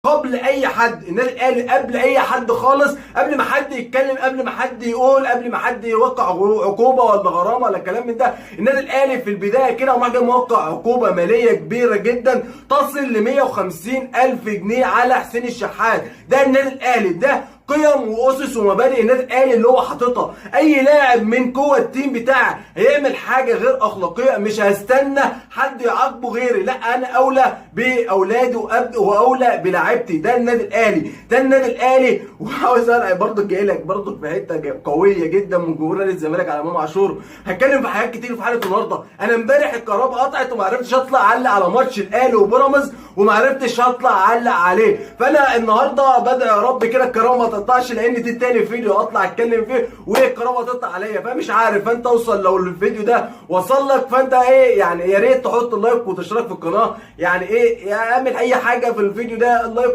قبل اي حد، النادي الاهلي قبل اي حد خالص، قبل ما حد يتكلم، قبل ما حد يقول، قبل ما حد يوقع عقوبه ولا غرامة ولا كلام من ده. النادي الاهلي في البداية كده وما جه موقع عقوبه ماليه كبيرة جدا تصل ل 150 الف جنيه على حسين الشحات. ده النادي الاهلي، ده قيم واسس ومبادئ النادي الاهلي اللي هو حاططها. اي لاعب من جوه ال team بتاعي هيعمل حاجة غير اخلاقية مش هستنى حد يعاقبه غيري، لا انا اولى باولادي واولى بلاعيبتي. ده النادي الاهلي، ده النادي الاهلي. وعاوز انا برضه جاي لك برضه في حتة قوية جدا من جمهور نادي الزمالك على امام عاشور. هتكلم في حاجات كتير في حلقة النهارده. انا امبارح الكهرباء قطعت وما عرفتش اطلع اعلق على ماتش الاهلي وبيراميدز وما عرفتش اطلع اعلق عليه، فانا النهارده بدعي يا رب كده الكهرباء ما تقطعش، لان دي تاني فيديو اطلع اتكلم فيه والكهرباء تقطع عليا، فمش عارف. فانت اوصل لو الفيديو ده وصل لك فانت ايه يعني، يا ريت تحط ال like وتشترك في القناة، يعني ايه اعمل اي حاجة في الفيديو ده، ال like